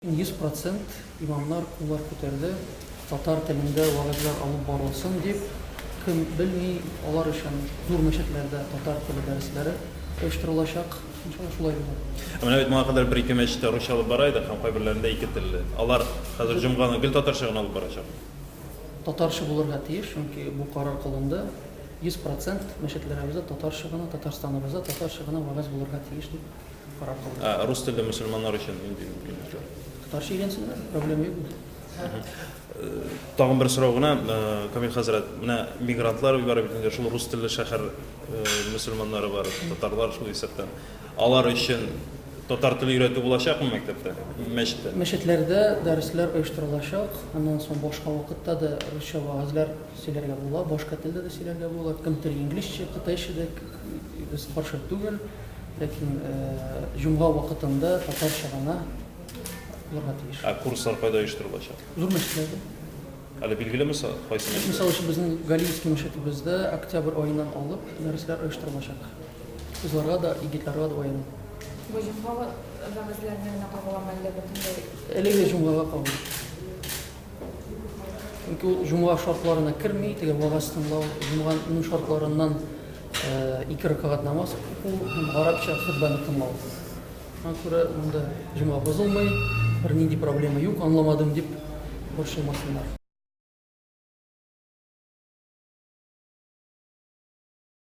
100 процент имамнар куллар күтәрде, татар телендә вәгазьләр алып барылсын дип. Кем белми, алар өчен зур мәчетләрдә татар теле дәресләре оештырылачак. Иншалла, шулай булыр. Ә менә бит моңа кадәр бер-ике мәчеттә русча алып бара идек һәм кайберләрендә ике телле. Алар хәзер җомганы гел татарча гына алып барачак. Татарча булырга тиеш, чөнки бу карар кылынды. 100 процент мәчетләребездә татарча гына, Татарстаныбызда татарча гына вәгазь булырга тиеш дип карар кылынды. Ә рус телле мөселманнар өчен нинди мөмкинлекләр? Татарча өйрәнсеннәр, проблема юк бит. Тагын бер сорау гына, Камил хәзрәт, менә мигрантлар бар бит инде, шул рус телле шәһәр мөселманнары бар, татарлар шул исәптән. Алар өчен татар теле өйрәтү булачакмы мәктәптә, мәчеттә? Мәчетләрдә дәресләр оештырылачак, аннан соң башка вакытта да русча вәгазьләр сөйләргә була, башка телдә дә сөйләргә була. Кем тели инглизчә, кытайча да, без каршы түгел. Ләкин җомга вакытында татарча гына булырга тиеш. Ә курслар кайда оештырылачак? Зур мәчетләрдә. Әле билгелеме соң, кайсы мәчеттә? Мисал өчен, безнең Галиевский мәчетебездә октябрь аеннан алып дәресләр оештырылачак. Кызларга да, егетләргә дә аерым. Бу җомга вәгазьләренә генә кагыламы, әллә бөтенләй? Әлеге җомгага кагыла. Чөнки ул җомга шартларына керми, теге вәгазь тыңлау, җомганың шартларыннан ике рәкәгать намаз уку һәм гарәпчә хөтбәне тыңлау. Шуңа күрә монда җомга бозылмый, бернинди проблема юк, аңламадым дип борчылмасыннар.